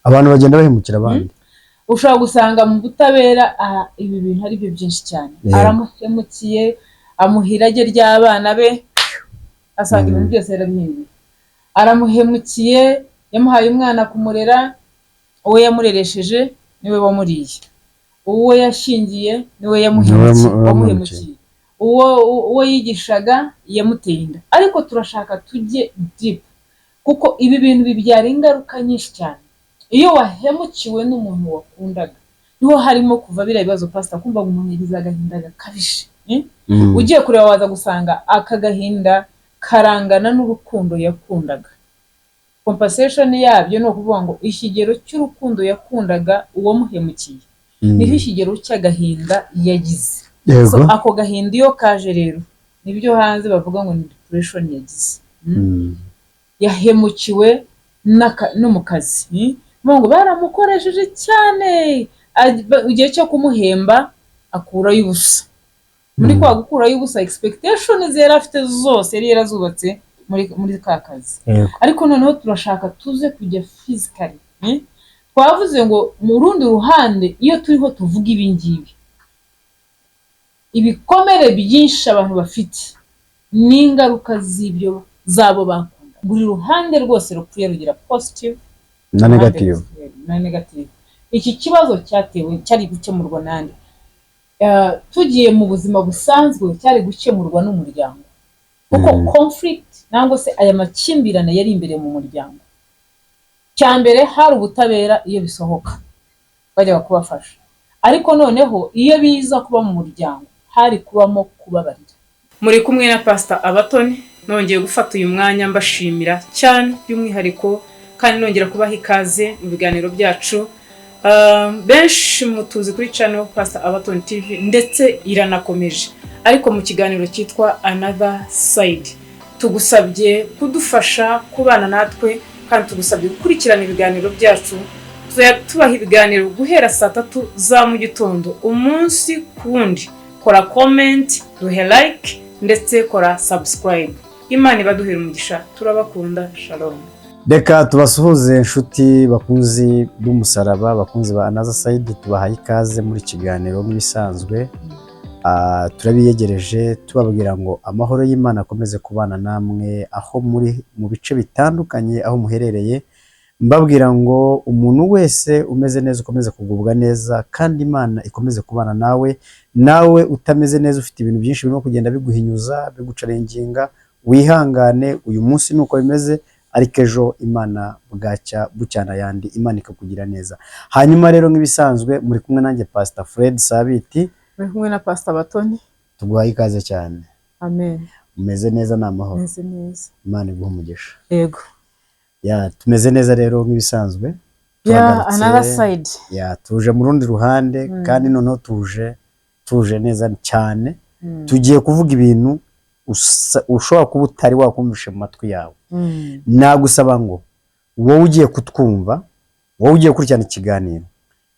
Abantu bagenda bahemukira abandi. Ushobora gusanga mu butabera ibi bintu ari byo byinshi cyane. Aramuhemukiye, amuha irage ry'abana be, asanga ibintu byose yarabihinduye. Aramuhemukiye, yamuhaye umwana kumurera, uwo yamureresheje niwe wamuriye, uwo yashyingiye niwe yamuhemukiye, Niwe wamuhemukiye, uwo yigishaga yamuteye inda. Ariko turashaka tujye deep, kuko ibi bintu bibyara ingaruka nyinshi cyane. Iyo wahemukiwe n'umuntu wakundaga, niho harimo kuva biriya bibazo, pasita, kumva ngo umuntu yagize agahinda gakabije, eh? Ugiye kureba, waza gusanga aka gahinda karangana n'urukundo yakundaga. Compensation yabyo ni ukuvuga ngo ikigero cy'urukundo yakundaga uwamuhemukiye niho ikigero cy'agahinda yagize. So, ako gahinda iyo kaje rero, nibyo hanze bavuga ngo ni depression yagize. Yahemukiwe no mu kazi, Bavuga ngo baramukoresheje cyane, igihe cyo kumuhemba akurayo ubusa. Muri kwa gukurayo ubusa, expectation yari afite zose yari yarazubatse muri ka kazi. Ariko noneho turashaka tuze kujya physically, Twavuze ngo mu rundi ruhande, iyo turiho tuvuga ibi ngibi, ibikomere byinshi abantu bafite n'ingaruka z'ibyo zabo bakunda, buri ruhande rwose rupfuye rugira positive na negative. Na negative. Iki kibazo cyatewe, cyari gukemurwa nande? Tugiye mu buzima busanzwe, cyari gukemurwa n'umuryango, kuko conflict nangwa se aya makimbirane yari imbere mu muryango. Cya mbere, hari ubutabera, iyo bisohoka bajyaga kubafasha. Ariko noneho iyo biza kuba mu muryango, hari kubamo kubabarira. Muri kumwe na Pasita Abatoni. Nongeye gufata uyu mwanya mbashimira cyane by'umwihariko, kandi nongera kubaha ikaze mu biganiro byacu. Benshi mutuzi kuri channel Pastor Abatoni TV, ndetse iranakomeje, ariko mu kiganiro cyitwa Another Side. Tugusabye kudufasha kubana natwe, kandi tugusabye gukurikirana ibiganiro byacu. Tuzajya tubaha ibiganiro guhera saa 3 za mu gitondo, umunsi ku wundi. Kora comment, duhe like, ndetse kora subscribe. Imana ibaduhera umugisha. Turabakunda. Shalom. Reka tubasuhuze, inshuti bakunzi b'umusaraba, bakunzi ba Another Side. Tubahaye ikaze muri kiganiro nk'ibisanzwe. Turabiyegereje, tubabwira ngo amahoro y'Imana akomeze kubana namwe aho muri mu bice bitandukanye, aho muherereye. Mbabwira ngo umuntu wese umeze neza ukomeze kugubwa neza, kandi Imana ikomeze kubana nawe. Nawe utameze neza, ufite ibintu byinshi birimo kugenda biguhinyuza, biguchallenginga, wihangane. Uyu munsi ni uko bimeze, ariko ejo Imana bwacya bucyana ayandi, Imana ikakugira neza. Hanyuma rero, nk'ibisanzwe, muri kumwe nanjye Pastor Fred Sabiti. Muri kumwe na Pastor Batoni. Tuguhaye ikaze cyane. Amen. Umeze neza? Ni amahoro? Meze neza. Imana iguhe umugisha. Yego. Ya, tumeze neza rero nk'ibisanzwe. Ya. Turagarutse. Another Side. Ya, tuje mu rundi ruhande, kandi noneho tuje neza cyane. Tugiye kuvuga ibintu ushobora kuba utari wakumvishe mu matwi yawe. Nagusaba ngo wowe ugiye kutwumva, wowe ugiye gukurikirana ikiganiro,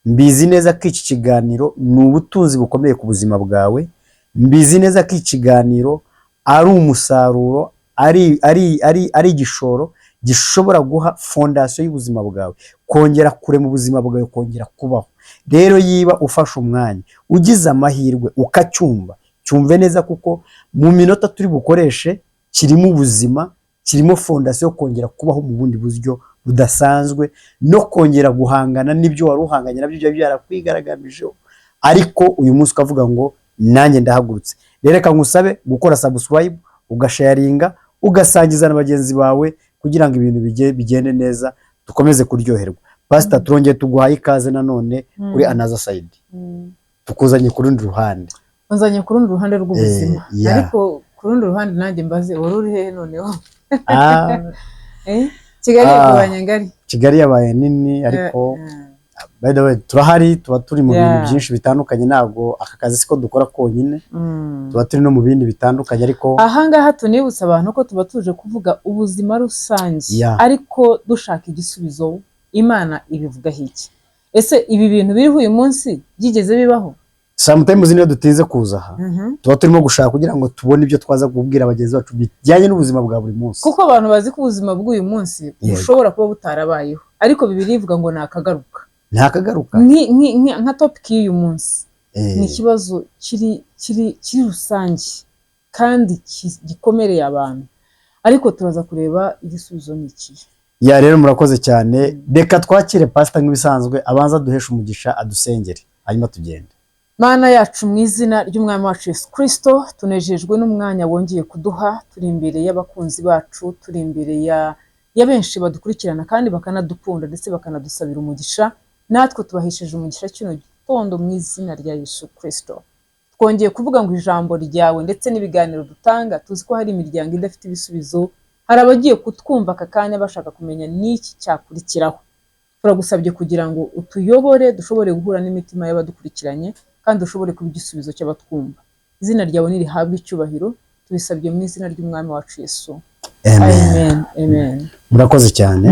mbizi neza ko iki kiganiro ni ubutunzi bukomeye ku buzima bwawe. Mbizi neza ko iki kiganiro ari umusaruro, ari igishoro gishobora guha fondation y'ubuzima bwawe, kongera kurema ubuzima bwawe, kongera kubaho. Rero yiba ufashe umwanya, ugize amahirwe ukacyumva, cyumve neza, kuko mu minota turi bukoreshe kirimo ubuzima, kirimo fondation yo kongera kubaho mu bundi buryo budasanzwe, no kongera guhangana n'ibyo wari uhanganye nabyo byari byarakwigaragamijeho, ariko uyu munsi ukavuga ngo nanjye ndahagurutse. Rero reka ngusabe gukora subscribe, ugasharinga, ugasangiza na bagenzi bawe, kugira ngo ibintu bigende neza, dukomeze kuryoherwa. Pasita, turongeye tuguhaye ikaze nanone kuri Another Side. Tukuzanye ku rundi ruhande. Unzanye ku rundi ruhande rw'ubuzima. Yeah. Ariko ku rundi ruhande, nanjye mbaze, wari uri hehe noneho? Eh? Kigali yakubanye ngari. Kigali yabaye nini, ariko by the way, turahari, tuba turi mu bintu byinshi bitandukanye. Ntabwo aka kazi siko dukora konyine, tuba turi no mu bindi bitandukanye, ariko Ahangaha tunibutsa abantu ko tuba tuje kuvuga ubuzima rusange, ariko dushaka igisubizo. Imana ibivugaho iki? Ese ibi bintu biriho uyu munsi byigeze bibaho? Sometimes niyo dutinze kuza aha, tuba turimo gushaka kugira ngo tubone ibyo twaza kubwira bagenzi bacu bijyanye n'ubuzima bwa buri munsi. Kuko abantu bazi ko ubuzima bw'uyu munsi bushobora kuba butarabayeho, Ariko Bibiliya ivuga ngo nakagaruka. Ntakagaruka. Nka topic y'uyu munsi ni ikibazo kiri rusange kandi gikomereye abantu, ariko turaza kureba igisubizo ni ikihe. Yeah, rero murakoze cyane. Reka twakire pasita nk'ibisanzwe, abanza duheshe umugisha, adusengere, hanyuma tugende. Mana yacu, mu izina ry'Umwami wacu Yesu Kirisito, tunejejwe n'umwanya wongeye kuduha. Turi imbere y'abakunzi bacu, turi imbere ya benshi badukurikirana kandi bakanadukunda, ndetse bakanadusabira umugisha. Natwe tubahesheje umugisha kino gitondo mu izina rya Yesu Kirisito. Twongeye kuvuga ngo ijambo ryawe ndetse n'ibiganiro dutanga, tuzi ko hari imiryango idafite ibisubizo, hari abagiye kutwumva aka kanya bashaka kumenya n'iki cyakurikiraho. Turagusabye kugira ngo utuyobore, dushobore guhura n'imitima y'abadukurikiranye kandi dushobore kuba igisubizo cy'abatwumva. Izina ryawe nirihabwe icyubahiro. Tubisabye mu izina ry'Umwami wacu Yesu. Amen. Amen, amen. Murakoze cyane.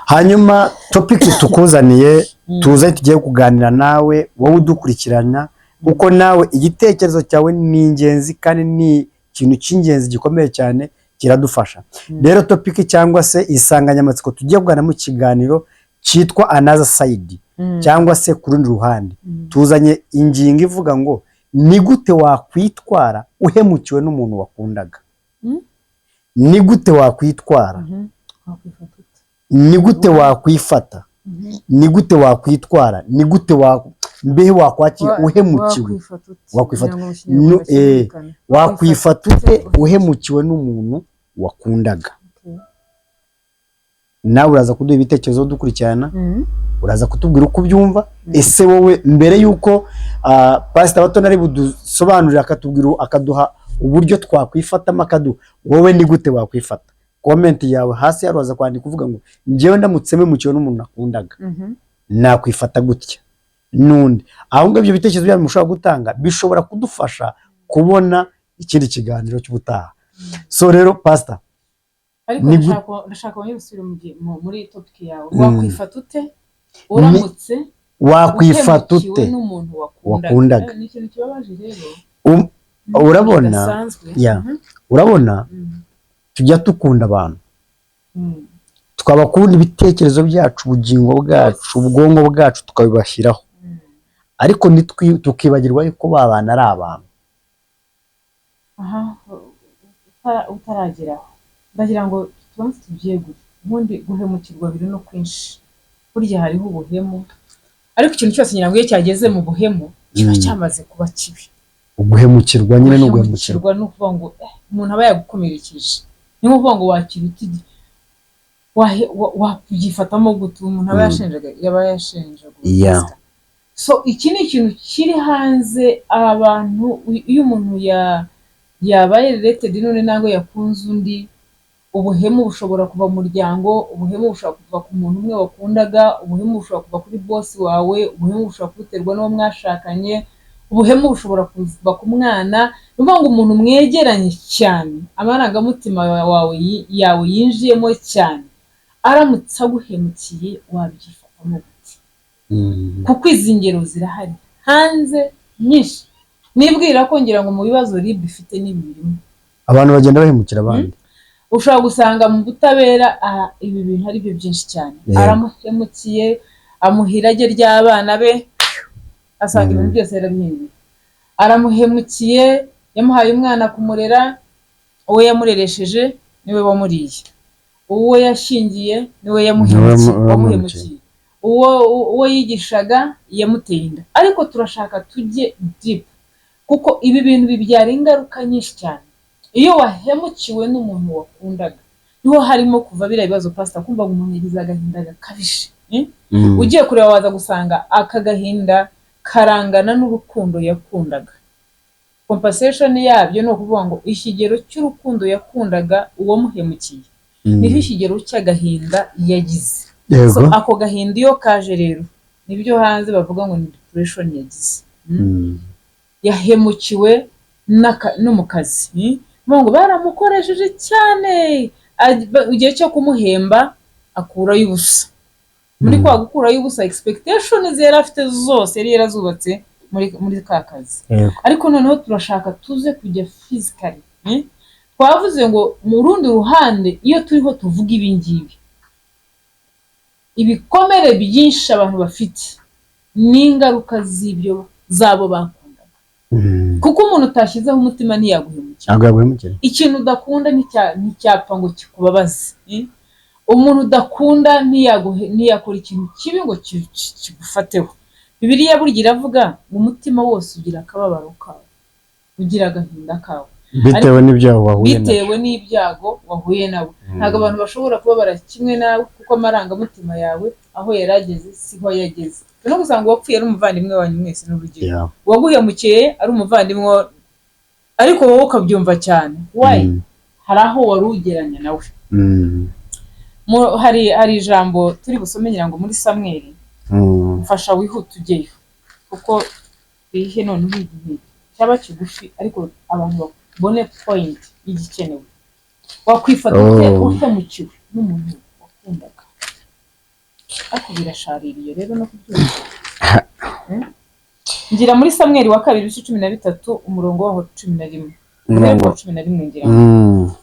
Hanyuma topic tukuzaniye, tuze tugiye kuganira nawe, wowe udukurikirana, kuko nawe igitekerezo cyawe ni ingenzi kandi ni ikintu cy'ingenzi gikomeye cyane, kiradufasha. Rero topic cyangwa se insanganyamatsiko tugiye kuganira mu kiganiro cyitwa Another Side, cyangwa se ku rundi ruhande, tuzanye ingingo ivuga ngo: ni gute wakwitwara uhemukiwe n'umuntu wakundaga? Ni gute wakwitwara? Wakwifata ute? Ni gute wakwifata? Ni gute wakwitwara? Ni gute wa mbehe wakwakira uhemukiwe? Wakwifata ute? Wakwifata. Kugira ngo mu Kinyarwanda cyumvikane. Wakwifata ute uhemukiwe n'umuntu wakundaga? Okay. Nawe uraza kuduha ibitekerezo dukurikirana, uraza kutubwira uko ubyumva. Ese wowe, mbere y'uko Pasita Batoni ari budusobanurire, akatubwira, akaduha uburyo twakwifatamo, akaduha, wowe ni gute wakwifata? Comment yawe hasi hano, uraza kwandika uvuga ngo: njyewe ndamutse mpemukiwe n'umuntu nakundaga, nakwifata gutya. N'undi aho ngaho, ibyo bitekerezo byanyu mushobora gutanga bishobora kudufasha kubona ikindi kiganiro cy'ubutaha. So rero pasita, Ariko ndashaka wongere usubire muri topic yawe. Wakwifata ute uramutse wakwifata uhemukiwe ute n'umuntu wakundaga? Wakundaga. Ni ikintu kibabaje rero. Urabona Kidasanzwe. Yeah. Urabona, tujya dukunda abantu, twabakunda ibitekerezo byacu, ubugingo bwacu, ubwonko bwacu tukabibashyiraho, ariko tukibagirwa yuko ba bantu ari abantu. Aha utarageraho, ndagira ngo tubanze tubyegure. Ubundi guhemukirwa biri no kwinshi. Burya hariho ubuhemu, ariko ikintu cyose ngira ngo iyo cyageze mu buhemu kiba cyamaze kuba kibi. Uguhemukirwa nyine ni uguhemukirwa. Guhemukirwa ni ukuvuga ngo umuntu aba yagukomerekeje. Ni nko kuvuga ngo wakira uti wabyifatamo gute? Umuntu aba yashenjaga, yaba yashenjaga. So iki ni ikintu kiri hanze. Abantu, iyo umuntu yabaye related n'undi nangwa yakunze undi, ubuhemu bushobora kuva mu muryango, ubuhemu bushobora kuva ku muntu umwe wakundaga, ubuhemu bushobora kuva kuri boss wawe, ubuhemu bushobora kubuterwa n'uwo mwashakanye, ubuhemu bushobora kuva ku mwana. Ni ukuvuga ngo umuntu mwegeranye cyane, amarangamutima yawe yinjiyemo cyane, aramutse aguhemukiye wabyifatamo gute? Kuko izi ngero zirahari hanze nyinshi. Nibwira ko ngira ngo mu bibazo RIB ifite n'ibi birimo. Abantu bagenda bahemukira abandi. Ushobora gusanga mu butabera ibi bintu ari byo byinshi cyane. Aramuhemukiye, amuha irage ry'abana be, asanga ibintu byose yarabihinduye. Aramuhemukiye, yamuhaye umwana kumurera, uwo yamureresheje niwe wamuriye, uwo yashyingiye niwe yamuhemukiye, Niwe wamuhemukiye, uwo yigishaga yamuteye inda. Ariko turashaka tujye deep, kuko ibi bintu bibyara ingaruka nyinshi cyane. Iyo wahemukiwe n'umuntu wakundaga, niho harimo kuva biriya bibazo, pasita, kumva ngo umuntu yagize agahinda gakabije, eh? Ugiye kureba waza gusanga aka gahinda karangana n'urukundo yakundaga. Compensation yabyo ni ukuvuga ngo ikigero cy'urukundo yakundaga uwamuhemukiye niho ikigero cy'agahinda yagize. So, ako gahinda iyo kaje rero, nibyo hanze bavuga ngo ni depression yagize. Yahemukiwe no mu kazi, Bavuga ngo baramukoresheje cyane, igihe cyo kumuhemba akurayo ubusa. Muri kwa gukurayo ubusa, expectation yari afite zose yari yarazubatse muri ka kazi. Ariko noneho turashaka tuze kujya physically, Twavuze ngo mu rundi ruhande, iyo turiho tuvuga ibi ngibi, Ibikomere byinshi abantu bafite ni ingaruka z'ibyo zabo bakundaga, kuko umuntu utashyizeho umutima ntiyaguhemukira. Ntabwo yaguhemukira. Ikintu udakunda nticyapfa ngo kikubabaze, eh? Umuntu udakunda ntiyakora ikintu kibi ngo kigufateho. Bibiliya burya iravuga ngo umutima wose ugira akababaro kawo, ugira agahinda kawo. Bitewe n'ibyago wahuye nabyo. Bitewe n'ibyago wahuye nabo. Ntabwo abantu bashobora kubabara kimwe nawe, kuko amarangamutima yawe aho yari ageze siho yageze. No gusanga uwapfuye ari umuvandimwe wanyu mwese, n'urugero, uwaguhemukiye ari umuvandimwe ariko wowe ukabyumva cyane. Why? Hari aho wari ugeranya nawe. Hari ijambo turi busome, ngira ngo muri Samweli. Mfasha wihute ujyeyo, kuko twihe noneho igihe cyaba kigufi, ariko abantu babone point y'igikenewe. Wakwifata ute uhemukiwe n'umuntu wakundaga? Ariko birashaririye rero no kubyumva. Ngira muri Samweli wa kabiri, ibice 13, umurongo waho 11. Umurongo. Wa 11, ngira ngo.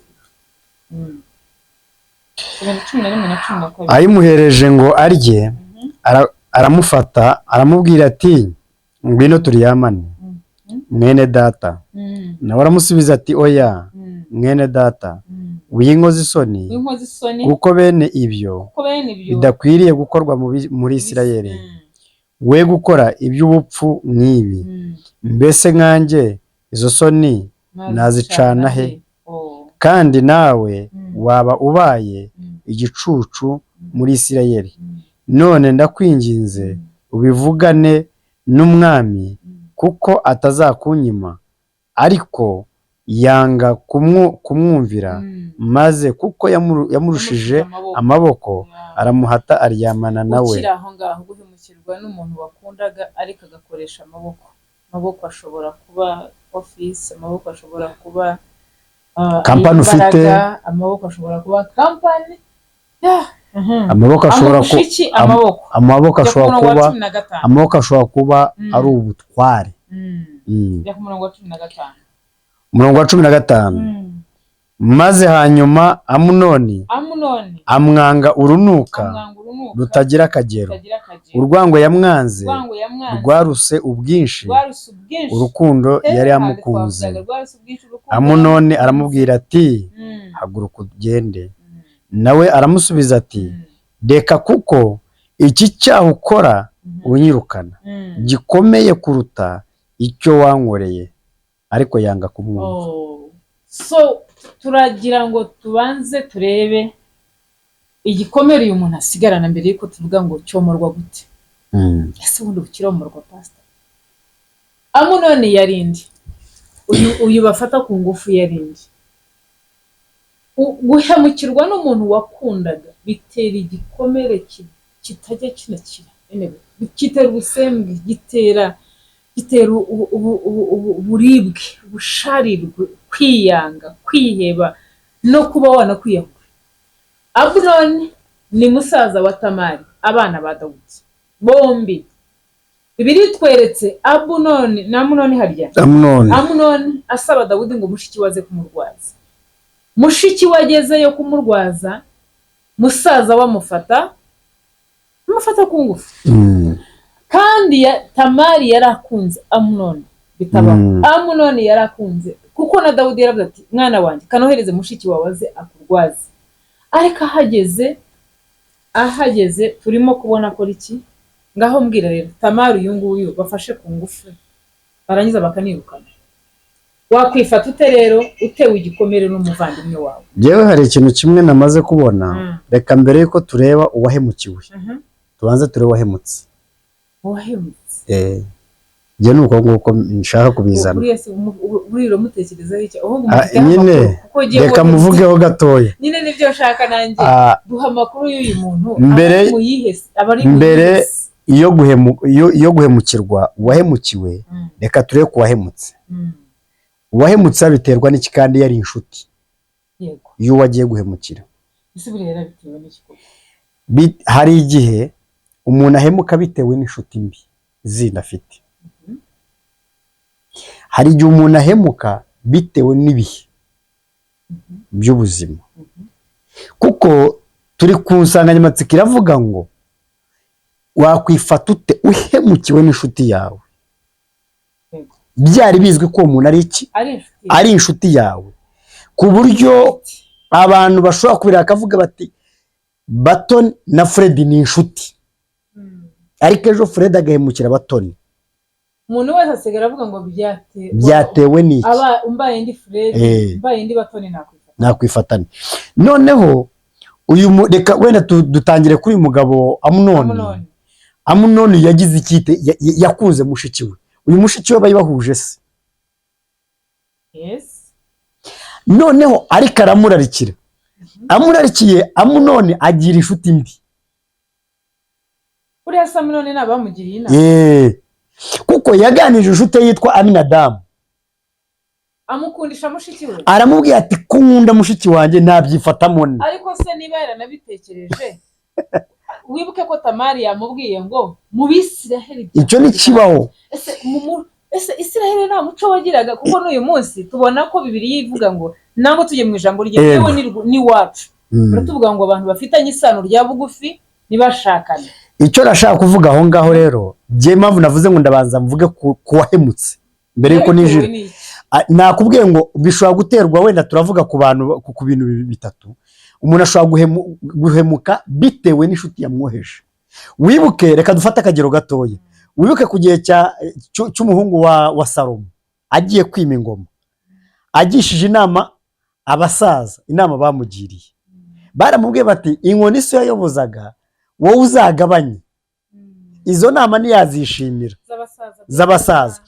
11 na 12. Ayimuhereje ngo arye, aramufata, aramubwira ati: "Ngwino turyamane, mwene data." Nawe aramusubiza ati: "Oya, mwene data, winkoza isoni, Winkoza isoni, kuko bene ibyo kuko bene ibyo bidakwiriye gukorwa muri Isirayeli. We gukora iby'ubupfu nk'ibi. Mbese nkanjye izo soni nazicana he? Oh. Kandi nawe waba ubaye igicucu muri Isirayeli. None ndakwinginze, ubivugane n'umwami, kuko atazakunyima." Ariko yanga kumwumvira, maze kuko yamurushije amaboko. amaboko, aramuhata, aryamana nawe. Ukiri aho ngaho, guhemukirwa n'umuntu wakundaga ariko agakoresha amaboko. Amaboko ashobora kuba office, amaboko ashobora kuba Kampani ufite. imbaraga, amaboko ashobora kuba kampani. Yeah. Amaboko ashobora Amurusha iki? Amaboko. Amaboko Jya ku ashobora murongo wa kuba 15. Amaboko ashobora kuba ari ubutware. Jya ku murongo wa 15. Umurongo wa 15: Maze hanyuma Amunoni Amunoni amwanga urunuka amwanga urunuka rutagira akagero. rutagira akagero. Urwango yamwanze Urwango yamwanze rwaruse ubwinshi rwaruse ubwinshi urukundo yari handi amukunze. twavugaga, rwaruse ubwinshi urukundo. Amunoni aramubwira ati: "Haguruka ugende." Nawe aramusubiza ati: "Reka, kuko iki cyaha ukora unyirukana gikomeye kuruta icyo wankoreye." Ariko yanga kumwumva. Oh. So turagira ngo tubanze turebe igikomere uyu muntu asigarana mbere yuko tuvuga ngo cyomorwa gute. Ese ubundi bukiromorwa, pastor? Amunoni yarindi, uyu bafata ku ngufu yarindi. Guhemukirwa n'umuntu wakundaga bitera igikomere kitajya kinakira. Anyway, gitera ubusembwe, gitera uburibwe, ubusharirwe, kwiyanga, kwiheba no kuba wanakwiyahura. Amunoni ni musaza wa Tamari, abana ba Dawudi bombi. Bibiliya itweretse Abunoni na Amunoni harya. Amunoni. Amunoni asaba Dawudi ngo mushiki we aze kumurwaza. Mushiki we agezeyo kumurwaza, musaza we amufata ku ngufu. Kandi Tamari yari akunze Amunoni bitabaho. Amunoni yari akunze, kuko na Dawudi yaravuze ati: "Mwana wanjye, kanohereze mushiki wawe aze akurwaze." Ariko ahageze turimo kubona akora iki? Ngaho mbwira rero, Tamari uyu nguyu bafashe ku ngufu, barangiza bakanirukana, wakwifata ute rero utewe igikomere n'umuvandimwe wawe? Njyewe hari ikintu kimwe namaze kubona. Reka mbere yuko tureba uwahemukiwe, tubanze turebe uwahemutse. Uwahemutse. Njye ni uko nguko nshaka kubizana. Buriya se buriya uramutekerezaho iki ahubwo? Ah, Umufiteho nyine, amakuru, kuko ugiye reka muvugeho gatoya. Nyine nibyo nshaka nanjye. Duha amakuru y'uyu muntu. Mbere- Aba ari mu yihe se? Aba ari mu yihe se? Iyo guhemukirwa, uwahemukiwe, reka turebe ku wahemutse. Uwahemutse biterwa n'iki kandi yari inshuti y'uwo agiye guhemukira? Ese buriya yarabitewe n'iki koko? Hari igihe umuntu ahemuka bitewe n'inshuti mbi zindi afite. Hari igihe umuntu ahemuka bitewe n'ibihe by'ubuzima, kuko turi ku nsanganyamatsiko iravuga ngo Wakwifata ute uhemukiwe n'inshuti yawe? Yego. Byari bizwi ko uwo muntu ari iki? Ari inshuti. Ari inshuti yawe, ku buryo abantu bashobora kubireba bakavuga bati: "Batoni na Fred ni inshuti." Ariko ejo Fred agahemukira Batoni. Umuntu wese asigara avuga ngo Byatewe n'iki? Aba umbaye ndi Fred, mbaye ndi Batoni, nakwifata. Nakwifatana. Noneho uyu reka wenda dutangire kuri uyu mugabo Amunoni. Amunoni. Amunoni yagize icyite yakunze mushiki we. Uyu mushiki we bari bahuje se. Noneho ariko aramurarikira, amurarikiye, Amunoni agira inshuti mbi. Buriya se Amunoni ni abamugiriye inama? Kuko yaganije inshuti ye yitwa Aminadamu. Amukundisha mushiki we. Aramubwira ati: "Ko nkunda mushiki wanjye, nabyifatamo nte?" Ariko se niba yaranabitekereje, wibuke ko Tamari yamubwiye ngo mu Bisiraheli Icyo ntikibaho. Ese Isiraheli nta muco wagiraga? Kuko n'uyu munsi tubona ko Bibiliya ivuga ngo, nangwa tujye mu ijambo rye, yewe n'iwacu baratuvuga ngo abantu bafitanye isano rya bugufi ntibashakane. Icyo nashaka kuvuga aho ngaho rero, njye impamvu navuze ngo ndabanza mvuge ku wahemutse mbere yuko Yabitewe ninjira. n'iki? Ah, nakubwiye ngo bishobora guterwa, wenda turavuga ku bantu ku bintu bitatu. Umuntu ashobora guhemuka bitewe n'inshuti yamwoheje. Wibuke, reka dufate akagero gatoya, wibuke ku gihe cy'umuhungu wa Salomo agiye kwima ingoma, agishije inama abasaza. Inama bamugiriye, baramubwiye bati: "Inkoni so yayobozaga, wowe uzagabanye." Izo nama ntiyazishimira. Z'abasaza. Z'abasaza.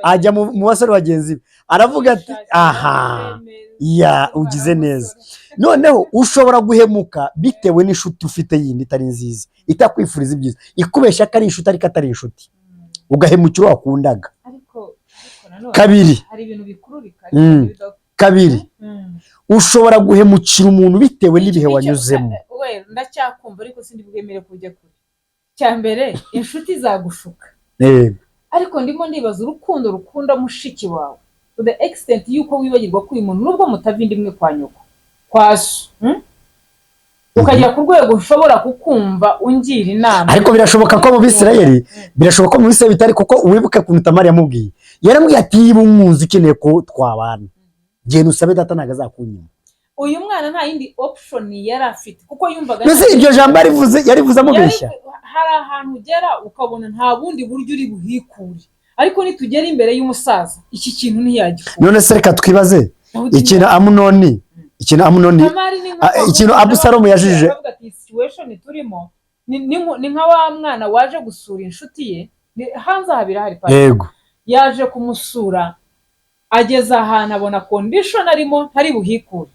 Ajya mu basore bagenzi be, aravuga ati: "Aha ya ugize neza." Noneho ushobora guhemuka bitewe n'inshuti ufite yindi itari nziza, itakwifuriza ibyiza, ikubeshya ko ari inshuti ariko atari inshuti, ugahemukira uwo wakundaga. Ariko nanone Kabiri. hari ibintu bikururika. Kabiri, ushobora guhemukira umuntu bitewe n'ibihe wanyuzemo. We, ndacyakumva, ariko sindi bwemere kujya kure. Cya mbere, inshuti zagushuka. Ariko ndimo ndibaza urukundo rukunda mushiki wawe to the extent yuko wibagirwa ko uyu muntu, nubwo mutava inda imwe kwa nyoko, kwa so, Ukagera ku rwego ushobora kukumva ungira inama. Ariko birashoboka ko mu Bisirayeli, birashoboka ko mu Bisirayeli bitari, kuko wibuke ukuntu Tamari yamubwiye. Yaramubwiye ati: "Niba umwunzi ukeneye ko twabana, genda usabe data, ntabwo azakunyima." Uyu mwana nta yindi option yari afite, kuko yumvaga Mbese iryo jambo yarivuze, yarivuze amubeshya? Hari ahantu ugera ukabona nta bundi buryo uri buhikure, ariko nitugera imbere y'umusaza iki kintu ntiyagikura. None se reka twibaze ikintu Amunoni, ikintu Amunoni Tamari ni nka Ah, ikintu Abusalomu yajije. Aravuga ati: "Situation turimo ni nka wa mwana waje gusura inshuti ye." Hanze aha birahari pa. Yaje kumusura, ageze ahantu abona condition arimo ntari buhikure.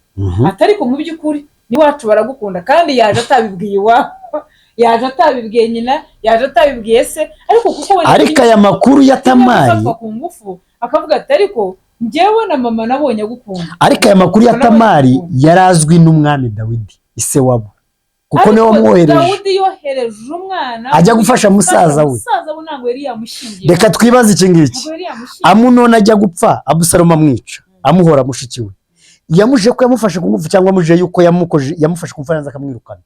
Atari ko mu by'ukuri n'iwacu baragukunda, kandi yaje atabibwiye iwabo, yaje atabibwiye nyina, yaje atabibwiye se, ariko kuko wenda Ariko aya makuru ya atinya Tamari gufatwa ku ngufu, akavuga ati: "Ariko njyewe na mama nabonye agukunda." Ariko aya makuru ya Nabonye Tamari agukunda. yari azwi n'umwami Dawidi, ise wabo, kuko niwe Ariko wamwohereje. Dawudi yohereje umwana Ajya gufasha musaza we. Musaza we ntabwo yari yamushyingiye. Reka twibaze iki ngiki. Ntabwo yari yamushyingiye. Amunoni ajya gupfa, Abusalomu amwica amuhora mushiki we, yamuje ko yamufashe ku ngufu, cyangwa amuje yuko yamukoje, yamufashe ku ngufu yarangiza akamwirukana?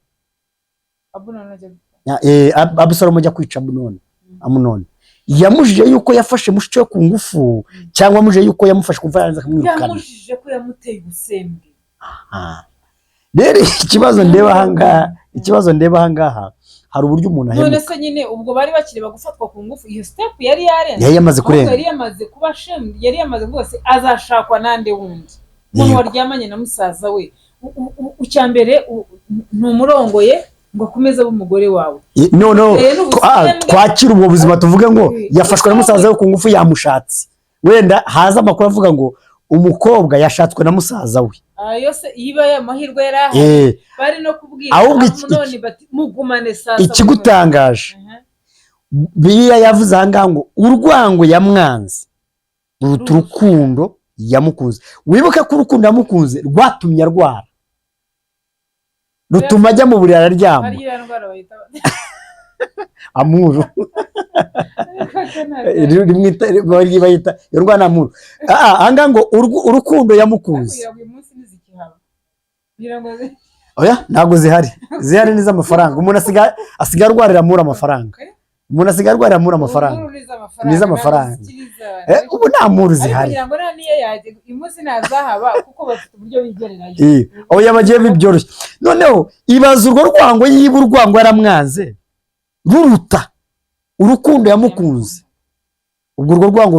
Abunoni ajya gupfa. Abusalomu ajya kwica Amunoni, Amunoni yamujije yuko yafashe mushiki we ku ngufu, cyangwa amujije yuko yamufashe ku ngufu yarangiza akamwirukana? Yamujije ko yamuteye ubusembwe. Ah. Rero ikibazo ndeba ahangaha, ikibazo ndeba ahangaha, hari uburyo umuntu None ahemuka. se nyine ubwo bari bakiri gufatwa ku ngufu, iyo step yari yarenze. Yari yamaze Ahubwo kurenga. yari yamaze kuba ashamed, yari yamaze kuvuga se azashakwa nande wundi umuntu waryamanye na musaza we? Icya mbere, ntumurongoye ngo akomeze abe umugore wawe. No, N'ubusembwe. twakire ubwo buzima, tuvuge ngo yafashwe na musaza we ku ngufu, yamushatse. Wenda haza amakuru avuga ngo umukobwa yashatswe na musaza we. Ayo se iba ya mahirwe yari ahari, bari no kubwira Ahubwo Amunoni bati: "Mugumane sasa." Ikigutangaje, Bibiliya yavuze aha ngaha ngo urwango yamwanze ruruta urukundo yamukunze. Wibuke ko urukundo yamukunze rwatumye arwara, rutuma ajya mu buriri araryama. Hari iriya ndwara bayita Amuru. Bayita iyo ndwara ni amuru. Aha ngaha ngo urukundo yamukunze Kugira ngo uyu munsi ntizikihaba, kugira ngo Oya, ntabwo zihari. Zihari ni iz'amafaranga. Umuntu asigaye arwarira muri amafaranga. Umuntu asigaye arwarira muri amafaranga. Ubu ni iz'amafaranga. Ni iz'amafaranga. Ntabwo zikiri iz'abantu. Ubu nta muru Ariko zihari. ngira ngo nta niyo yajya imunsi ntazahaba, kuko bafite uburyo bigererayo. Oya, bagiye byoroshye. Noneho ibaza urwo rwango, yiba urwango yaramwanze ruruta urukundo yamukunze, ubwo urwo rwango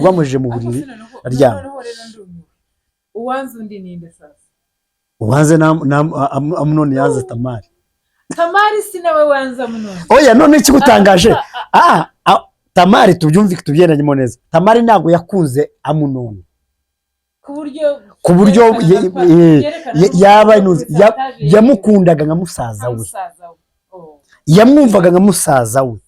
rwamujije mu Ariko buriri se noneho aryama. Noneho rero ndumiwe, uwanze undi ninde sasa? Uwanze Amunoni yanze Tamari. Tamari si nawe wanze Amunoni. Oya, none ikigutangaje, Tamari, tubyumvike, tubyendanyemo neza, Tamari ntabwo yakunze Amunoni ku buryo ku buryo byerekana yaba pourcentage yamukundaga nka musaza nka we. Musaza we. Oh. Yamwumvaga nka musaza we.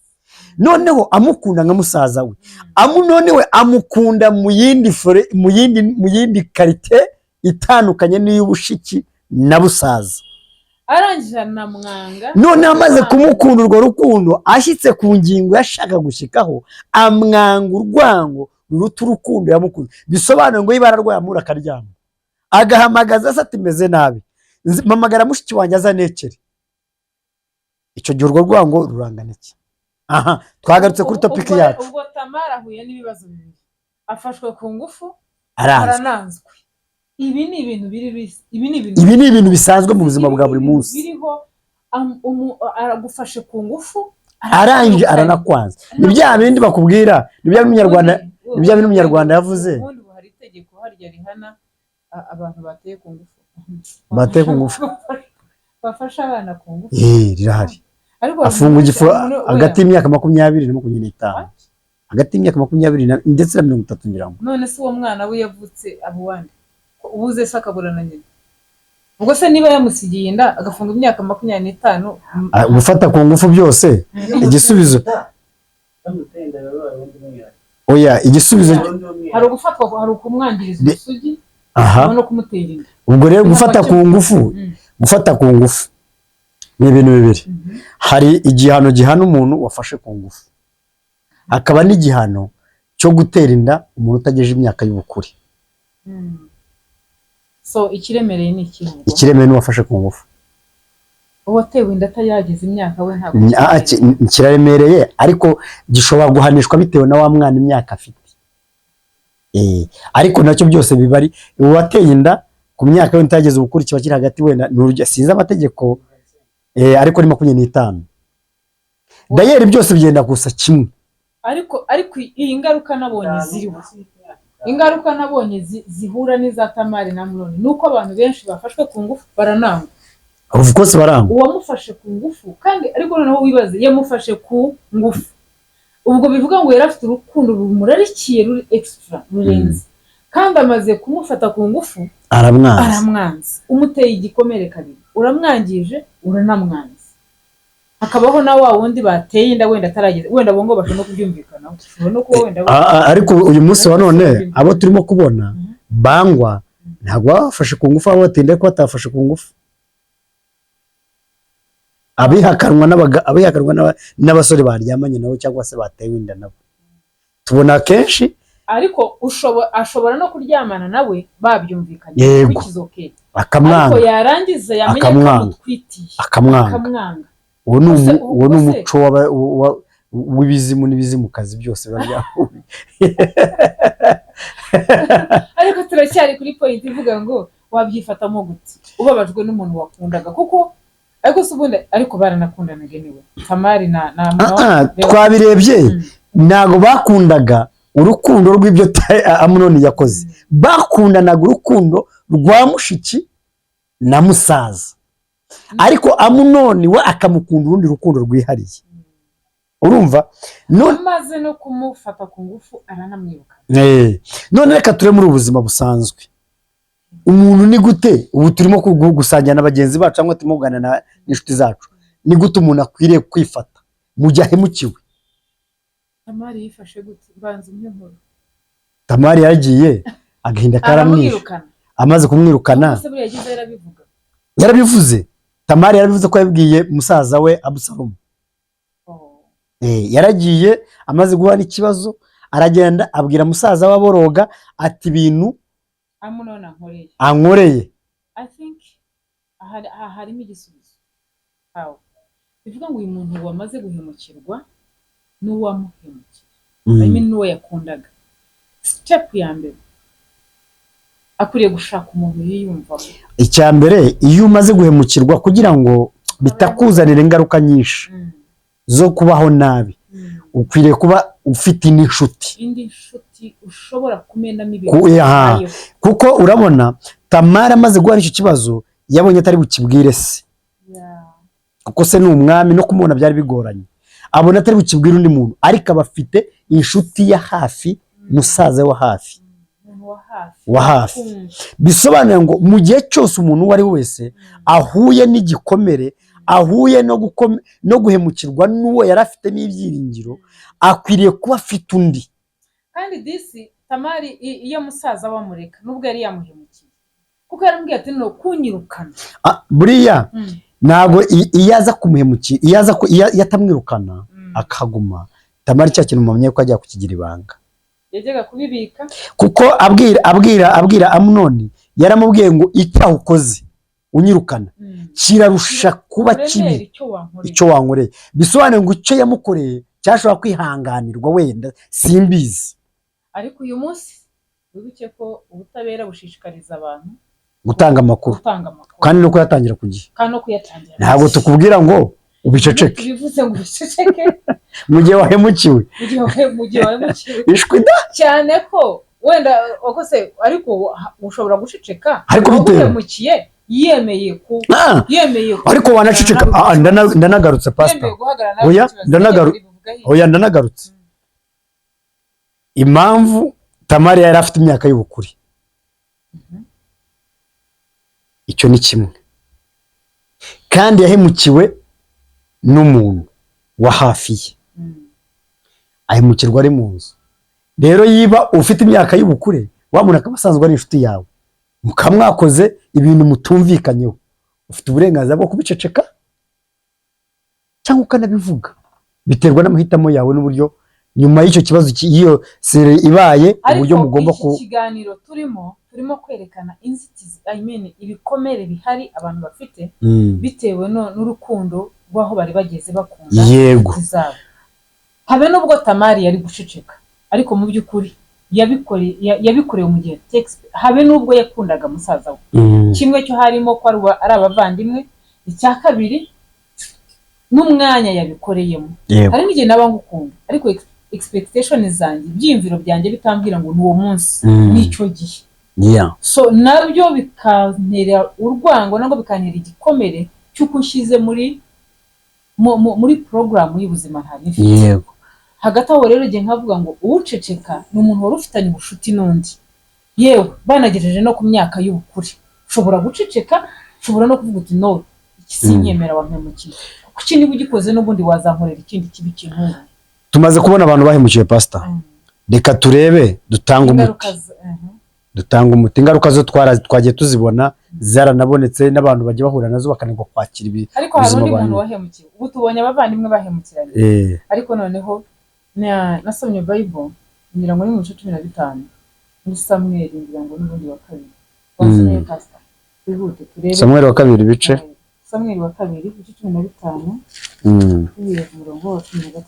Noneho amukunda nka musaza we, Amunoni we amukunda mu yindi forme, mu yindi qualité itandukanye n'iy'ubushiki na busaza. Arangije anamwanga. Noneho amaze kumukunda urwo rukundo, ashyitse ku ngingo yashaka gushyikaho, amwanga urwango ruruta urukundo yamukunze. Bisobanuye ngo niba ararwaye, amura akaryama, agahamagaza se ati: "Meze nabi, mpamagara mushiki wanjye azanekere." Icyo gihe urwo rwango rurangana iki? Aha twagarutse kuri topic yacu. Ubwo Tamara ahuye n'ibibazo bibiri: afashwe ku ngufu, aranzwe, arananzwe. Ibi ni ibintu biri ibi ni ibintu Ibi ni ibintu bisanzwe mu buzima Ibi bwa ni buri ibintu munsi. biriho. Aragufashe ku ngufu, arangije aranakwanza. Ni bya bindi bakubwira, ni bya bindi ni bya bindi Umunyarwanda yavuze. Ubundi ubu hari itegeko harya rihana abantu bateye ku ngufu. Bateye ku ngufu. Bafashe abana ku ngufu. Rirahari. Ariko Afunga igifu hagati oya. y'imyaka 20 na 25. What? Hagati y'imyaka 20 ndetse na 30, ngira ngo. None se uwo mwana we yavutse aba uwande? Ubuze se akabura na nyina? Ubwo se niba yamusigiye inda agafunga imyaka 25? Gufata ku ngufu byose, igisubizo, oya, igisubizo Hari ugufatwa, hari ukumwangiriza ubusugi, no kumutera inda. Ubwo rero gufata ku ngufu, gufata ku ngufu ni ibintu bibiri. Hari igihano gihana umuntu wafashe ku ngufu, hakaba n'igihano cyo gutera inda umuntu utagejeje imyaka y'ubukure. So ikiremereye ni ikihe ubwo? Ikiremeye n'uwafashe ku ngufu. Uwatewe inda atarageza imyaka we ntabwo kiremereye. Kiraremereye, ariko gishobora guhanishwa bitewe na wa mwana imyaka afite. Ariko nacyo byose biba ari uwateye inda ku myaka we itageze ubukure, kiba kiri hagati wenda, ni urugero, sinzi amategeko, ariko ni 25. Dayeri byose byenda gusa kimwe. Ariko iyi ngaruka nabonye ziriho, ingaruka nabonye zihura n'iza Tamari na Amunoni, ni uko abantu benshi bafashwe ku ngufu baranangwa. Of course barangwa. Uwamufashe ku ngufu kandi, ariko noneho wibaze, yamufashe ku ngufu, ubwo bivuga ngo yari afite urukundo rumurarikiye ruri extra, rurenze, kandi amaze kumufata ku ngufu aramwanza. Aramwanza. Umuteye igikomere kabiri: uramwangije, uranamwanza. Hakabaho na wa wundi bateye inda wenda atarageze, wenda abo ngo bashobora no kubyumvikanaho, ushobora no kuba wenda Ariko uyu munsi wa none abo turimo kubona bangwa ntabwo baba bafashe ku ngufu, abo batinda ko batafashe ku ngufu, abihakanwa n'abasore baryamanye nabo cyangwa se batewe inda nabo tubona kenshi. Ariko ashobora no kuryamana nawe babyumvikanye, which is okay, akamwanga. Ariko yarangiza yamenya ko Akamwanga. amutwitiye, akamwanga. Akamwanga. Uwo ni uwo ni umuco w'ibizimu n'ibizimukazi byose biba byahuye. Ariko turacyari kuri point ivuga ngo wabyifatamo gute ubabajwe n'umuntu wakundaga kuko? Ariko se ubundi, ariko baranakundanaga niwe Tamari na Twabirebye, ntabwo bakundaga urukundo rw'ibyo Amunoni yakoze, bakundanaga urukundo rwa mushiki na musaza, ariko Amunoni we akamukunda urundi rukundo rwihariye. Urumva none Amaze no kumufata ku ngufu aranamwiruka. None reka ture muri ubu buzima busanzwe. Umuntu ni gute, ubu turimo gusangira na bagenzi bacu cyangwa turimo kuganira n'inshuti zacu, ni gute umuntu akwiriye kwifata mu gihe ahemukiwe? Tamari yifashe gute? Banza umpe inkuru. Tamari yaragiye, agahinda karamwishe. Aramwirukana. Amaze kumwirukana, Se buriya yagize yarabivuga? Yarabivuze. Tamari yarabivuze ko yabibwiye musaza we Abusalomu. Oh. Yaragiye amaze guhura n'ikibazo, aragenda abwira musaza we aboroga ati: "Ibintu Amunoni ankoreye." ankoreye. I think Aha harimo igisubizo. Aho bivuga ngo uyu muntu wamaze guhemukirwa n'uwamuhemukiye, harimo n'uwo yakundaga, step ya mbere akwiriye gushaka umuntu yiyumvamo. Icya mbere, iyo umaze guhemukirwa, kugira ngo bitakuzanira ingaruka nyinshi zo kubaho nabi, ukwiriye kuba ufite indi nshuti. Indi nshuti ushobora kumenamo ibintu Aha. byayo. Kuko urabona Tamara amaze guhura n'icyo kibazo, yabonye atari bukibwire se, kuko se ni umwami, no kumubona byari bigoranye. Abona atari bukibwire undi muntu, ariko aba afite inshuti ya hafi, musaza we wa hafi. Umuntu wa hafi. Wa hafi. Kumva. Bisobanuye ngo mu gihe cyose umuntu uwo ari we wese ahuye n'igikomere, ahuye no guhemukirwa n'uwo yari afitemo ibyiringiro, akwiriye kuba afite undi. Kandi disi Tamari, iyo musaza bamureka, nubwo yari yamuhemukiye, kuko yaramubwiye ati: "No kunyirukana." Ah, buriya ntabwo iyo aza kumuhemukira, iyo aza iyo atamwirukana akaguma, Tamari cya kintu mumenya ko ajya kukigira ibanga. Yajyaga kubibika. Kuko abwira Amunoni, yaramubwiye ngo: "Icyaha ukoze unyirukana kirarusha kuba kibi uburemere icyo wankoreye." Icyo wankoreye. Bisobanuye ngo icyo yamukoreye cyashobora kwihanganirwa wenda, simbizi. Ariko uyu munsi wibuke ko ubutabera bushishikariza abantu gutanga amakuru. Gutanga amakuru. Kandi no kuyatangira ku gihe. Kandi no kuyatangira. Ntabwo tukubwira ngo ubiceceke. Bivuze ngo ubiceceke. Mu gihe wahemukiwe. Mu gihe wahemukiwe. Ishwi da. Cyane ko wenda wakose, ariko ushobora guceceka. Ariko bitewe. Uwaguhemukiye yemeye ku Ah, yemeye ku ariko wanaceceka. Ah, ndanagarutse, pastor. Yemeye guhagarara nawe Oya, ku kibazo. Bivuga iki? Oya, ndanagarutse. Impamvu Tamari yari afite imyaka y'ubukure, icyo ni kimwe, kandi yahemukiwe n'umuntu wa hafi ye, ahemukirwa ari mu nzu. Rero yiba ufite imyaka y'ubukure, wa muntu akaba asanzwe ari inshuti yawe, mukaba mwakoze ibintu mutumvikanyeho, ufite uburenganzira bwo kubiceceka cyangwa ukanabivuga, biterwa n'amahitamo yawe n'uburyo nyuma y'icyo kibazo iyo sere ibaye, uburyo Ariko mugomba iki ku kiganiro turimo kwerekana inzitizi, I mean, ibikomere bihari abantu bafite bitewe n'urukundo rw'aho bari bageze bakunda inshuti zabo. Habe n'ubwo Tamari yari guceceka, ariko mu by'ukuri yabikorewe mu gihe text, habe n'ubwo yakundaga musaza we. Kimwe cyo harimo ko ari abavandimwe, icya kabiri n'umwanya yabikoreyemo. Hari n'igihe naba ngukunda, ariko expectation zanjye, ibyiyumviro byanjye bitambwira ngo ni uwo munsi, n'icyo gihe. So nabyo bikantera urwango, nabwo bikantera igikomere cy'uko ushyize muri porogaramu y'ubuzima ntari mfite. Hagati aho rero igihe nkavuga ngo uwuceceka ni umuntu wari ufitanye ubucuti n'undi, yewe banagejeje no ku myaka y'ubukure. Ushobora guceceka, ushobora no kuvuga uti: "No, iki sinyemera, wampemukiye, kuki niba ugikoze n'ubundi wazankorera ikindi kibi kintunga." Tumaze kubona abantu bahemukiwe, pastor. Reka turebe dutange umuti. Ingaruka Dutanga umuti. Ingaruka zo twagiye tuzibona, zaranabonetse, n'abantu bajya bahura nazo bakananirwa kwakira ibi Ariko hari ubuzima undi muntu banyuma. wahemukiwe. Ubu tubonye abavandimwe bahemukiranye, ariko noneho nasomye Bible, ngira ngo ni mu bice 15 muri Samweli, ngira ngo n'ubundi wa kabiri wasomye, pastor, twihute turebe. Samweli wa kabiri ibice Samweli wa kabiri ibice 15, duhereye ku murongo wa 13,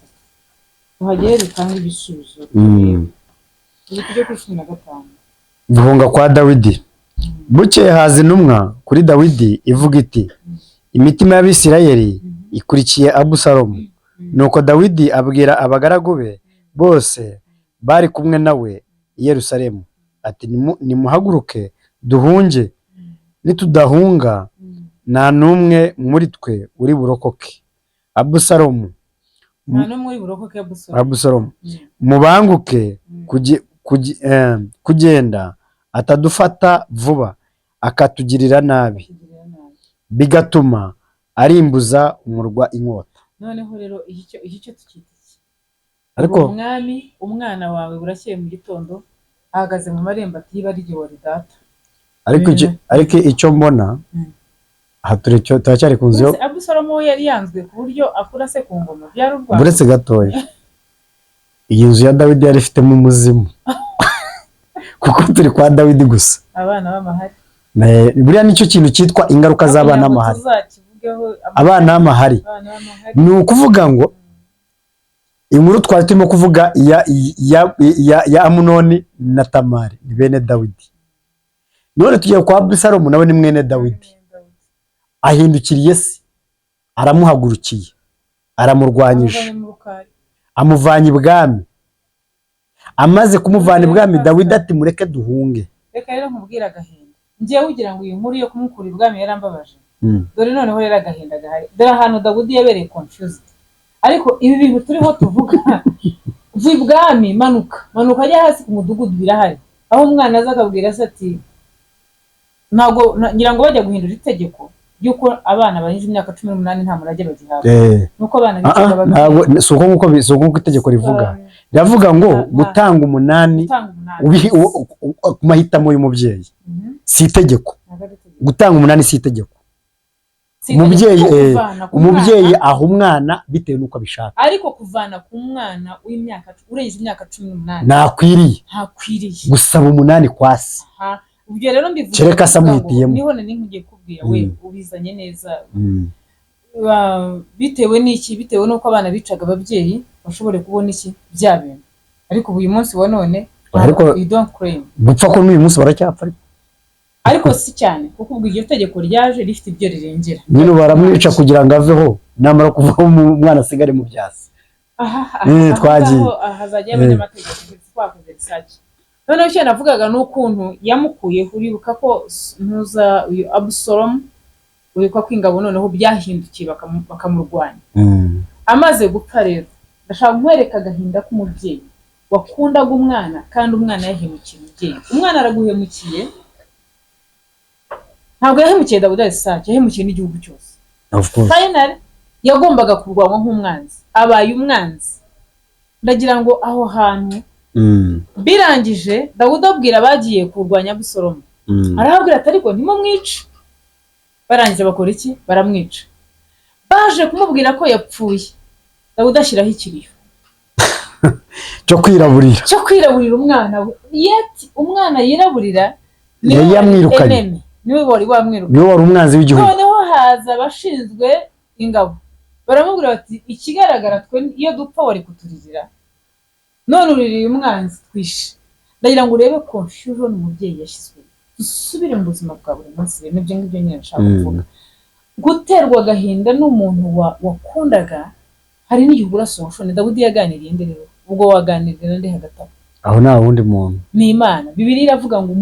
tuhagere dutange ibisubizo. Turi tujye kuri 15. Guhunga kwa Dawidi. Bukeye haza intumwa kuri Dawidi ivuga iti: "Imitima y'Abisirayeli ikurikiye Abusalomu." Nuko Dawidi abwira abagaragu be bose bari kumwe nawe i Yerusalemu ati: "Nimuhaguruke duhunge, nitudahunga nta n'umwe muri twe uri burokoke Abusalomu." Nta n'umwe uri burokoke Abusalomu. Abusalomu. Mubanguke kugenda, atadufata vuba akatugirira nabi, Akatugirira nabi. bigatuma arimbuza umurwa inkota. Noneho rero iki cyo tukita iki? Ariko Umwami, umwana wawe, burakeye mu gitondo ahagaze mu marembo ati: "Yiba ari jye wari data." Ariko icyo mbona aha, turacyari ku nzu yo Uretse Abusalomu we yari yanzwe ku buryo akura se ku ngoma, byari urwango. Buretse gatoya, iyi nzu ya Dawidi yari ifitemo umuzimu, kuko turi kwa Dawidi gusa. Abana b'amahari. Buriya nicyo kintu cyitwa ingaruka z'abana Kugira ngo b'amahari. Tuzakivugeho. Abana b'amahari. Abana b'amahari. Ni ukuvuga ngo inkuru twari turimo kuvuga ya Amunoni na Tamari ni bene Dawidi. None tugiye kwa Abusalomu, nawe ni mwene Dawidi. Ahindukiriye se, aramuhagurukiye, aramurwanyije. Amuvanye mu rukari. Amuvanye ibwami. Amaze kumuvana ibwami, Dawidi ati: "Mureke duhunge." Reka rero nkubwire agahinda. Ngiye ugira ngo iyi nkuru yo kumukura ibwami yarambabaje. Dore noneho rero agahinda gahari, dore ahantu Dawudi yabereye confused. Ariko ibi bintu turiho tuvuga, va ibwami, manuka, manuka ajya hasi ku mudugudu, birahari aho umwana aza akabwira se ati ntabwo ngira ngo bajya guhindura itegeko ry'uko abana barengeje imyaka 18 nta murage bagihabwa, nuko abana bicaga ababyeyi. Ntabwo si uko nguko itegeko rivuga. Riravuga ngo gutanga umunani Gutanga umunani. Ku mahitamo y'umubyeyi. Si itegeko. Ntabwo ari itegeko. Gutanga umunani si itegeko. Si itegeko. Umubyeyi Kuvana ku umubyeyi mwana, aha umwana bitewe n'uko abishaka. Ariko kuvana ku mwana w'imyaka urengeje imyaka 18 Ntakwiriye ntakwiriye gusaba umunani kwa se. Aha, ubwo rero mbivuze Kereka se kuvuga ngo amuhitiyemo. Niho nari ngiye kubwira we, ubizanye neza. Bitewe n'iki? Bitewe n'uko abana bicaga ababyeyi bashobore kubona iki? Bya bintu. Ariko ubu uyu munsi wa none you don't claim. Gupfa ko n'uyu munsi baracyapfa ariko. Ariko si cyane, kuko ubwo iryo tegeko ryaje rifite ibyo rirengera. Nyine baramwica kugira ngo aveho, namara kuvaho umwana asigare mu byasi. Aha, aha Twagiye. ngaho, aha hazajya abanyamategeko twakoze research. Noneho icyo navugaga ni ukuntu yamukuyeho. Uribuka ko ntuza uyu Abusalomu, uribuka ko ingabo noneho byahindukiye bakamurwanya. Amaze gupfa rero, ndashaka nkwereka agahinda k'umubyeyi wakundaga umwana kandi umwana yahemukiye umubyeyi. Umwana araguhemukiye. Ntabwo yahemukiye Dawidi Isaac, yahemukiye n'igihugu cyose. Of course. Finally yagombaga kurwanywa nk'umwanzi, abaye umwanzi. Ndagira ngo aho hantu birangije, Dawudi abwira abagiye kurwanya Abusalomu, arababwira ati: "Ariko ntimumwice." Barangije bakora iki? Baramwica. Baje kumubwira ko yapfuye, Dawudi ashyiraho ikiriyo Cyo kwiraburira. Cyo kwiraburira umwana we. Yet umwana yiraburira niwe Yari wari yamwirukanye. enemy, niwe wari wamwirukanye. Niwe wari umwanzi w'igihugu. Noneho haza abashinzwe ingabo, baramubwira bati: "Ikigaragara twe iyo dupfa wari kuturirira, none uririye umwanzi twishe." Ndagira ngo urebe confusion umubyeyi yashyizwe. Dusubire mu buzima bwa buri munsi rero, nibyo ngibyo nyine nshaka kuvuga. Guterwa agahinda n'umuntu wakundaga, hari n'igihe ubura solution. Dawidi yaganiriye nde rero? Ubwo waganiriye na nde hagati aho? Aho nta wundi muntu. Ni Imana. Bibiliya iravuga ngo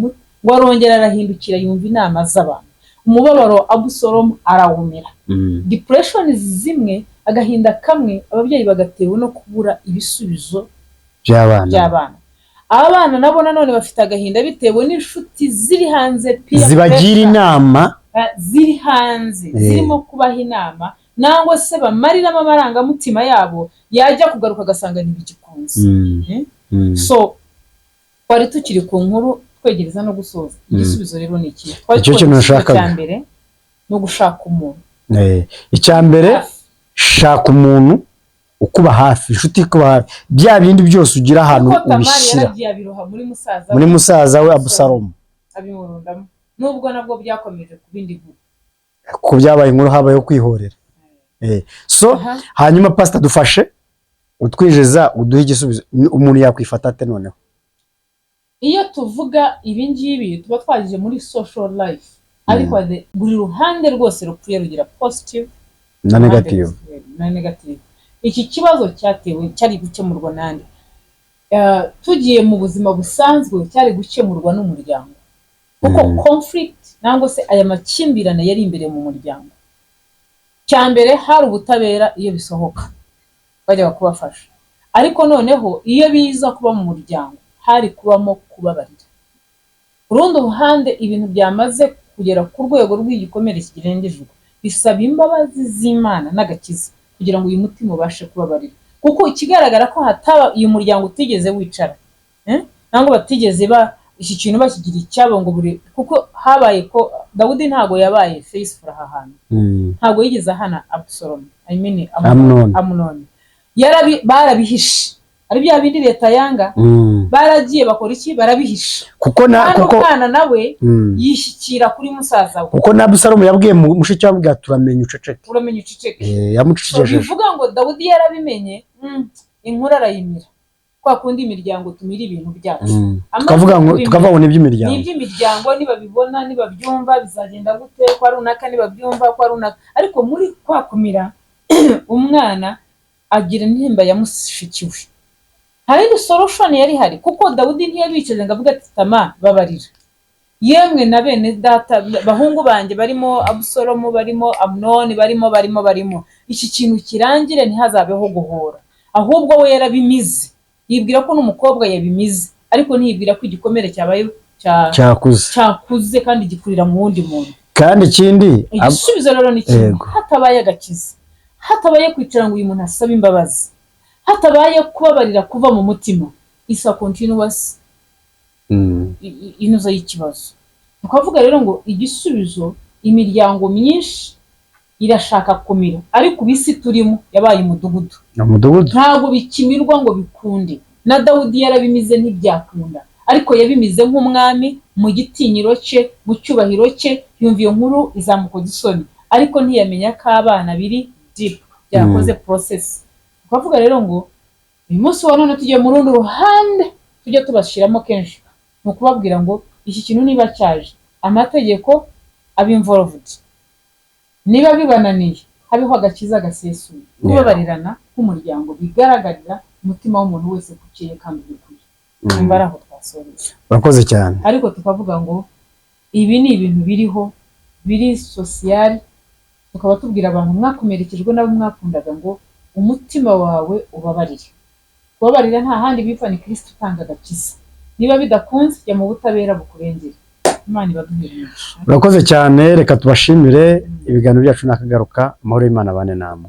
ngo arongera arahindukira, yumva inama z'abantu. Umubabaro wa Abusalomu arawumira. Depression zimwe, agahinda kamwe ababyeyi bagatewe no kubura ibisubizo by'abana. By'abana. Abana nabo nanone bafite agahinda bitewe n'inshuti ziri hanze, peer zibagira pressure, inama. Ziri hanze zirimo kubaha inama, nangwa se bamariramo amarangamutima yabo, yajya kugaruka agasanga ntibigikunze. Eh? So twari tukiri ku nkuru, twegereza no gusoza. Igisubizo rero ni iki? Twari Icyo tubonye kintu igisubizo nashakaga. cya mbere ni ugushaka umuntu Icya mbere, hafi. shaka umuntu ukuba hafi, inshuti ikuba hafi, bya bindi byose ugira ahantu Kuko Tamari ubishyira. yaragiye abiroha muri musaza Muri we, musaza we Abusalomu. Abimurundamo, nubwo nabwo byakomeje kuba indi nkuru. Ko byabaye inkuru, habayeho kwihorera. So hanyuma pastor, dufashe utwijeza, uduhe igisubizo. Umuntu yakwifata ate noneho? Iyo tuvuga ibi ngibi tuba twageze muri social life, ariko buri ruhande rwose rupfuye rugira positive na uruhande negative. Na negative. Iki kibazo cyatewe cyari gukemurwa nande? Tugiye mu buzima busanzwe, cyari gukemurwa n'umuryango, kuko conflict nangwa se aya makimbirane yari imbere mu muryango. Cya mbere hari ubutabera, iyo bisohoka bajyaga kubafasha. Ariko noneho iyo biza kuba mu muryango, hari kubamo kubabarira. Ku rundi ruhande, ibintu byamaze kugera ku rwego rw'igikomere kirengeje, bisaba imbabazi z'Imana n'agakiza kugira ngo uyu mutima ubashe kubabarira, kuko ikigaragara ko hataba uyu muryango utigeze wicara, eh? Nangwa batigeze ba iki kintu bakigira icyabo ngo buri, kuko habaye ko Dawudi ntago yabaye faithful aha hantu. Ntabwo yigeze ahana Abusalomu, I mean Amunoni. Amunoni. Barabihishe. Ari bya bindi leta yanga. Baragiye bakora iki? Barabihisha. Kuko na Kandi kuko umwana nawe yishyikira kuri musaza we. Kuko na Abusalomu yabwiye mushiki we, amubwira, "Turamenya uceceke." "Uramenya uceceke." Yamucecekesheje. Bivuga ngo Dawudi yarabimenye, inkuru arayimira, kwa kundi imiryango tumira ibintu byacu. Amaze Tukavuga ngo kubimira, tukavuga ngo ni iby'imiryango. Ni iby'imiryango. Nibabibona, nibabyumva, bizagenda gute kwa runaka? Nibabyumva kwa runaka. Ariko muri kwa kumira, umwana agira intimba ya mushiki we. Nta yindi solution yari ihari, kuko Dawudi ntiyabicaje ngo avuge ati: "Tama, babarira yemwe na bene data, bahungu banjye, barimo Abusalomu, barimo Amunoni, barimo, barimo, barimo, iki kintu kirangire, ntihazabeho guhora." Ahubwo we yarabimize, yibwira ko n'umukobwa yabimize, ariko ntiyibwira ko igikomere cyabaye Cyakuze. Cyakuze kandi gikurira mu wundi muntu. Kandi ikindi Igisubizo rero ni kimwe. Hatabaye agakiza, hatabaye kwicara ngo uyu muntu asabe imbabazi, hatabaye kubabarira kuva mu mutima, isa continuous inoza y'ikibazo. Tukavuga rero ngo igisubizo, imiryango myinshi irashaka kumira, ariko ubu isi turimo yabaye umudugudu. Ni umudugudu. Ntabwo bikimirwa ngo bikunde. Na Dawudi yarabimize ntibyakunda, ariko yabimize nk'umwami, mu gitinyiro cye, mu cyubahiro cye. Yumva iyo nkuru izamukoza isoni, ariko ntiyamenya ko abana biri deep byakoze process. Tukavuga rero ngo uyu munsi wa none tugiye mu rundi ruhande, tujye tubashyiramo kenshi, ni ukubabwira ngo iki kintu niba cyaje, amategeko aba involved. Niba bibananiye, habeho agakiza gasesuye, kubabarirana nk'umuryango, bigaragarira umutima w'umuntu wese ko ukeye kandi ubikuye. Nimba ari aho twasoreza. Urakoze cyane. Ariko tukavuga ngo ibi ni ibintu biriho, biri social. Tukaba tubwira abantu mwakomerekejwe n'abo mwakundaga ngo umutima wawe ubabarire. Kubabarira nta handi biva, ni Kirisito utanga agakiza. Niba bidakunze, jya mu butabera bukurengere. Imana ibaduhere umugisha. Urakoze cyane. Reka tubashimire. Ibiganiro byacu nakagaruka. Amahoro y'Imana abane namwe.